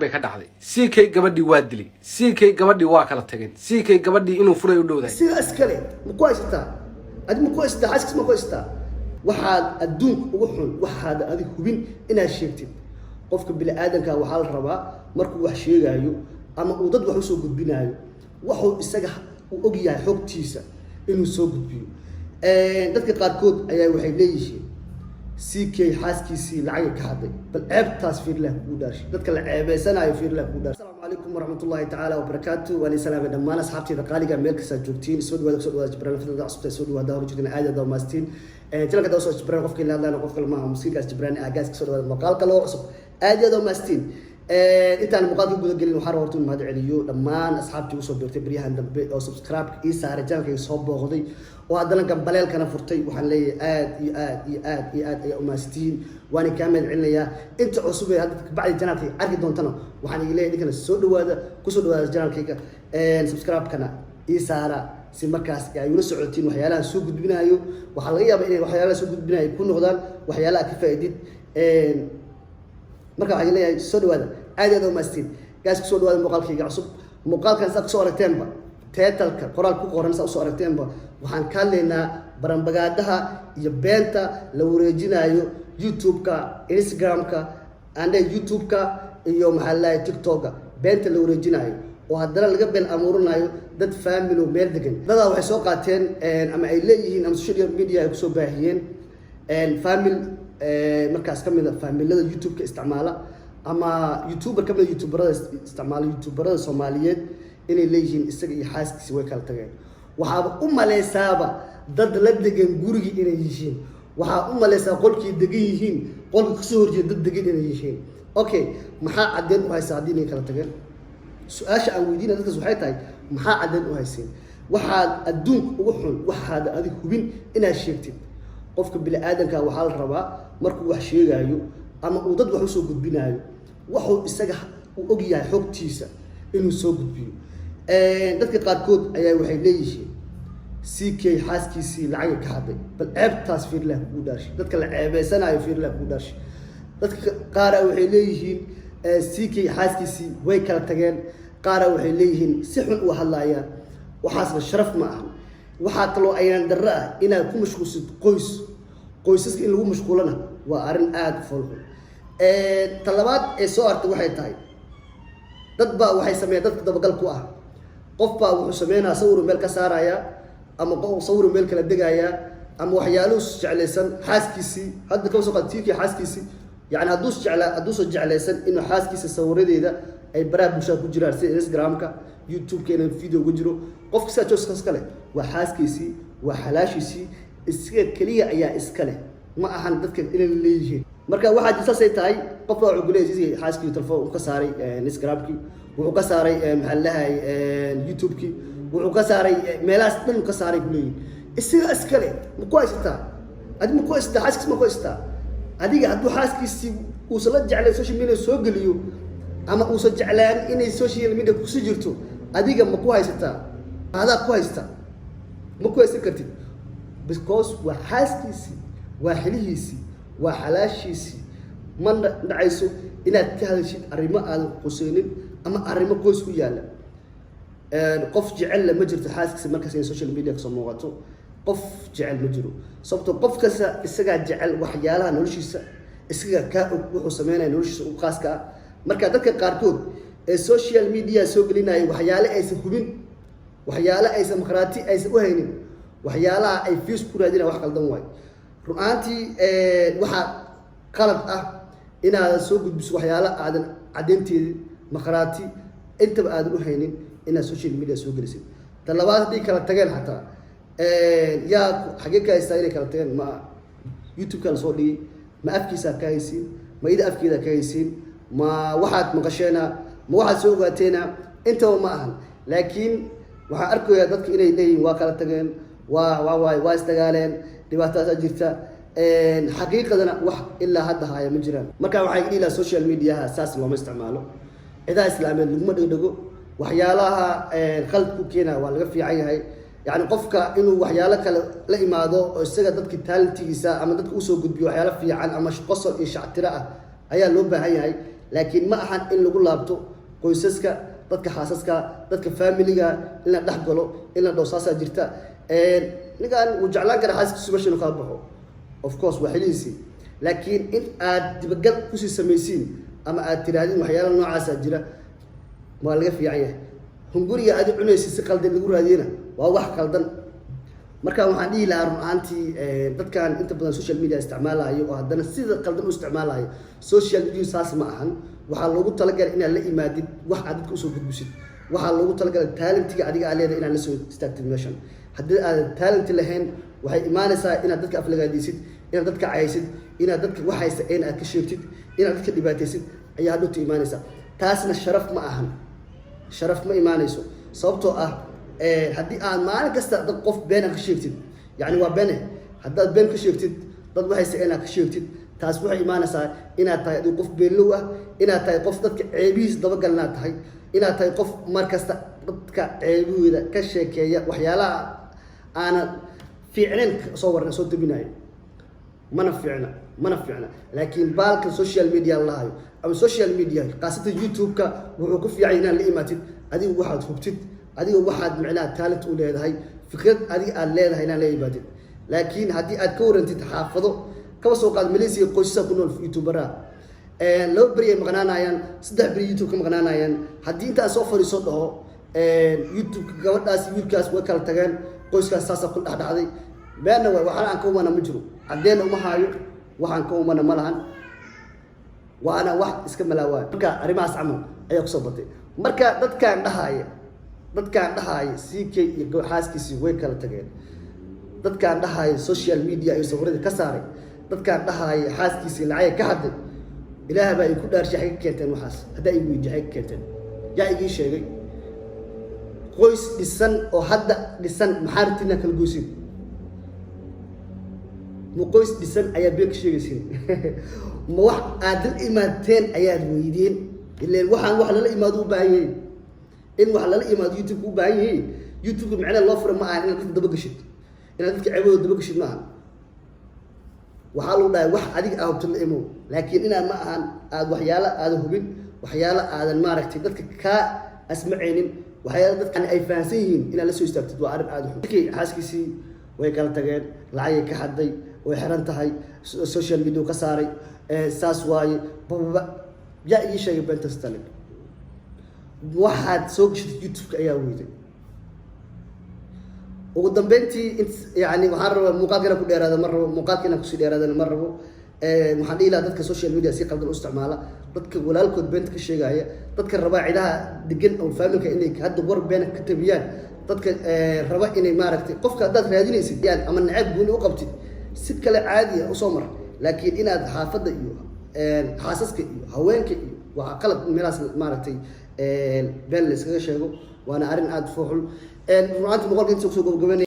Bay ka dhacday. CK gabadhii waa dilay. CK gabadhii waa kala tageen. CK gabadhii inuu furay u dhowdahay. Sidaa iskale ma ku haysataa? Adi ma ku haysataa? Xaaskiis ma ku haysataa? Waxaad adduunka ugu xun waxaad adig hubin inaad sheegtid. Qofka bini-aadanka waxaa la rabaa markuu wax sheegaayo ama uu dad wax usoo gudbinaayo, waxuu isaga uu og yahay xogtiisa inuu soo gudbiyo. Dadka qaarkood ayaa waxay leeyihiin CK xaaskiisii lacagay ka hadday. Bal ceebtaas fiirlah kugu dhaarshay, dadka la ceebeysanaayo fiirlah kugu dhaarshay. Asalaamu calaykum waraxmatullahi tacaala wabarakaatu. Waan idin salaamay dhammaan asxaabteyda qaaliga meel kastaa joogtiin. Soo dhawaada, soo dhawaada. Jibraan fadada cusubta, soo dhawaada. Hor joogtiin, aad aad maastiin. Channelka dawa soo Jibraan, qofkii la hadlayna qof kale maaha, musiinkaas Jibraan aagaas. Soo dhawaada muuqaalka loo cusub, aad iyo aad maastiin. Intaan muuqaalka guda gelin, waxaan rabaa horta in mahad celiyo dhammaan asxaabtii usoo biirtay baryahan dambe oo subscribe ii saaray, channelkayga soo booqday oo haddana gambaleelkana furtay. Waxaan leeyahay aad iyo aad iyo aad iyo aad ayaa umahadsantihiin, waana kaa mahad celinayaa. Inta cusub ee hadda kabacdi channelkayga arki doontana, waxaan idin leeyahay idinkana soo dhawaada, kusoo dhawaada channelkayga, subscribe-kana ii saara si markaas ay ula socotiin waxyaalaha soo gudbinayo. Waxaa laga yaabaa inay waxyaalaha soo gudbinayo ku noqdaan waxyaalaha ka faa'iidid. Marka waxaan leeyahay soo dhawaada, aad aad umahadsantiin gaas. Kusoo dhawaada muuqaalkayga cusub. Muuqaalkan saa kusoo aragteenba, title-ka qoraal ku qoran saa usoo aragteenba, waxaan ka hadlaynaa barambagaadaha iyo beenta la wareejinayo YouTube-ka, Instagram-ka ande YouTube-ka iyo maxaa lalahay TikTok-ka, beenta la wareejinayo oo haddana laga been amuurinayo dad family oo meel degan. Dadaa waxay soo qaateen ama ay leeyihiin ama social media ay kusoo baahiyeen family markaas ka mid a faamilada YouTube-ka isticmaala ama YouTuber ka mid a YouTuberada isticmaala, YouTuberada Soomaaliyeed, inay leeyihiin isaga iyo xaaskiisi way kala tageen. Waxaaba u maleysaaba dad la degan gurigii inay yihiin, waxaa u maleysaa qolkii degan yihiin, qolka kasoo horjeeda dad degan inay yihiin. Okay, maxaa caddeyn u haysaa haddii inay kala tageen? Su-aasha aan weydiinaya dadkaas waxay tahay, maxaa caddeyn u hayseen? Waxaad adduunka ugu xun waxaad adig hubin inaad sheegtid. Qofka bini-aadanka waxaa la rabaa markuu wax sheegaayo ama uu dad wax usoo gudbinaayo, waxuu isaga uu og yahay xogtiisa inuu soo gudbiyo. Dadka qaarkood ayaa waxay leeyihiin CK xaaskiisii lacagay ka hadday. Bal ceebtaas fiirlah kugu dhaarshay, dadka la ceebeysanaayo fiirlah kugu dhaarshay. Dadka qaara waxay leeyihiin CK xaaskiisii way kala tageen. Qaara waxay leeyihiin si xun u hadlaayaan, waxaasna sharaf ma ahan. Waxaa kaloo ayaan darro ah inaad ku mashquulsid qoys. Qoysaska in lagu mashquulana waa arrin aada u foolxun. Ta labaad ee soo artay waxay tahay, dad baa waxay sameeyaan dadka dabagal ku ah. Qof baa wuxuu sameynaya sawiru meel ka saaraya ama qof sawiru meel kala degaaya ama waxyaaluhu jeclaysan xaaskiisii. Hadda kaba soo qaad CK xaaskiisii, yani hadduu jeclaa, hadduusan jeclaysan inuu xaaskiisa sawiradeeda ay baraha bulshada ku jiraan sida Instagram-ka, YouTube-ka, inuu video ku jiro, qofka sidaa jooskaas iska leh waa xaaskiisii, waa xalaashiisii, isaga keliya ayaa iska leh, ma ahan dadka inay leeyihiin. Marka waxaa saasay tahay, qof baa wuxuu kuleeyahay xaaskii telefoon uu ka saaray Instagram-kii, wuxuu ka saaray, maxaa lalahay, YouTube-kii, wuxuu ka saaray meelahaas dhan ka saaray kuleeyihin. Isaga iskale ma ku haysataa? Adi ma ku haysataa? Xaaskiis ma ku haysataa? Adiga hadduu xaaskiisii uusan la jeclayn social media soo geliyo ama uusan jeclaan inay social media kusii jirto, adiga ma ku haysataa? Adaa ku haysta? Ma ku haysan kartid, because waa xaaskiisii, waa xilihiisii, waa xalaashiisii. Ma dhacayso inaad ka hadashid arrimo aadan quseynin ama arrimo qoys u yaalla. Qof jecella ma jirto xaaskiisa markaas inay social media kasoo muuqato. Qof jecel ma jiro, sababto qof kasta isagaa jecel waxyaalaha noloshiisa, isagaa kaa og wuxuu sameynaya noloshiisa u khaaska ah. Marka dadka qaarkood ee social media soo gelinaya waxyaale aysan hubin, waxyaale aysan maqraati aysan u haynin, waxyaalaha ay views ku raadinaya, wax qaldan waay. Run ahaantii waxaa qalad ah inaadan soo gudbiso waxyaalo aadan caddeynteedi, maqraati intaba aadan u haynin inaad social media soo gelisid. Ta labaad, haddii kala tageen xataa, yaa xagee ka haystaa inay kala tageen? Ma YouTube-ka lasoo dhigay? Ma afkiisaa ka haysiin? Ma ida afkeeda ka haysiin? Ma waxaad maqasheena? Ma waxaad soo ogaateena? Intaba ma ahan. Laakiin waxaan arkayaa dadka inay leeyihin waa kala tageen, waa waay, waa isdagaaleen, dhibaatadaasaa jirta. Xaqiiqadana wax ilaa hadda haya ma jiraan. Marka waxay dhihi lahaa, social mediaha saas looma isticmaalo, cidaha islaameed laguma dhegdhego, waxyaalaha khalad ku keenaya waa laga fiican yahay. Yani qofka inuu waxyaalo kale la imaado oo isaga dadka talentigiisa ama dadka usoo gudbiyo waxyaalo fiican ama qosol iyo shactiro ah ayaa loo baahan yahay. Laakiin ma ahan in lagu laabto qoysaska dadka, xaasaska dadka, familiga in la dhex galo, in la dhaho saasaa jirta. Ninkan wuu jeclaan karaa xaaskiisu meesha inuu kala baxo, of course waa xilihiisii, laakiin in aad dibagal kusii samaysiin ama aad tirahdin waxyaala noocaasaa jira waa laga fiican yahay. Hunguriga adi cunaysa si qaldan lagu raadiyena waa wax qaldan. Marka waxaan dhihi lahaa, run ahaantii, dadkan inta badan social media isticmaalayo oo haddana sida qaldan u isticmaalayo social media, saas ma ahan. Waxaa loogu talagalay inaad la imaadid wax aad dadka usoo gudbisid. Waxaa loogu talagalay talentiga adiga aad leedahay inaad la soo istaagtid meeshan. Haddii aadan talent lahayn, waxay imaanaysaa inaad dadka aflagaadisid, inaad dadka caysid, inaad dadka waxaysa een aad ka sheegtid, inaad dadka dhibaataysid ayaa hadhowta imaanaysaa. Taasna sharaf ma ahan, sharaf ma imaanayso, sababtoo ah haddii aad maalin kasta dad qof been aad ka sheegtid, yani waa bene, haddaad been ka sheegtid dad waxaysa inaad ka sheegtid, taas waxay imaanaysaa inaad tahay adigu qof beenlow ah, inaad tahay qof dadka ceebihiis dabagal inaad tahay, inaad tahay qof mar kasta dadka ceebahooda ka sheekeeya, waxyaalaha aanan fiicnayn soo warna soo dabinayo. Mana fiicna, mana fiicna. Laakiin baalka social media la lahayo ama social media khaasatan YouTube-ka wuxuu ku fiican inaad la imaatid adigu waxaad hubtid, adiga waxaad micnaha talent u leedahay, fikrad adiga aad leedahay inaad la imaatid. Laakiin haddii aad ka warantid xaafado, kaba soo qaad Malaysia, qoysasaa ku nool youtuberaha, 2 beri ay maqnaanayaan, 3 beri YouTube ka maqnaanayaan. Haddii intaa soo fadhiiso dhaho YouTube gabadhaas, wiilkaas way kala tageen, qoyskaas saasaa ku dhexdhacday, beenna waay. Waxaana aan ka umana ma jiro, caddeena uma haayo, waxaan ka umana ma lahan, waana wax iska malaawaa. Marka arrimahaas camal ayaa kusoo batay. Marka dadkaan dhahaaya CK iyo xaaskiisii way kala tageen, dadkaan dhahaaya social media iyo sawiradii ka saaray, dadkaan dhahaaya xaaskiisii lacag ka hadday, Ilaah baa iku dhaarshay, xagga ka keenteen waxaas? Haddaa igu weydiiy, xagga ka keenteen? Yaa igii sheegay? Qoys dhisan oo hadda dhisan maxaa rabtiin inaad kala goysiin? Ma qoys dhisan ayaa been ka sheegaysiin? Ma wax aad la imaateen ayaad weydeen? Ileen waxaan wax lala imaado u baahan yahay, in wax lala imaado YouTube u baahan yahay. YouTube macnaha loo fura ma ahan inaad dadka dabagashid, inaad dadka ceebadooda dabagashid ma aha. Waxaa lagu dhahay wax adiga aa hubtid la imow, laakiin inaad ma ahan aad waxyaalo aadan hubin, waxyaalo aadan maaragtay dadka kaa asmacaynin, waxyaalo dadkan ay fahamsan yihiin inaad la soo istaagtid waa arrin aada u xun. Xaaskiisii way kala tageen, lacagay ka xadday, way xiran tahay, social media ka saaray, saas waaye bababa. Yaa ii sheegay beentastalig? Waxaad soo gashatay YouTube-ka ayaa weyday. Ugu dambeyntii, yani waxaan rabaa muuqaalka inaan ku dheeraada ma rabo, muuqaalka inaan kusii dheeraadana ma rabo. Waxaan dhihi lahaa dadka social media si qaldan u isticmaala, dadka walaalkood beenta ka sheegaya, dadka rabaa cidaha degan oo faamilka inay hadda war beena ka tabiyaan, dadka raba inay maaragtay qofka haddaad raadinaysid ama naceeb gooni u qabtid, si kale caadiya usoo mar. Laakiin inaad xaafadda iyo xaasaska iyo haweenka iyo waa qalad in meelahaas maaragtay been la iskaga sheego, waana arrin aada fooxul. Runaantii muuqaalka inta kusoo gabagabeynaya.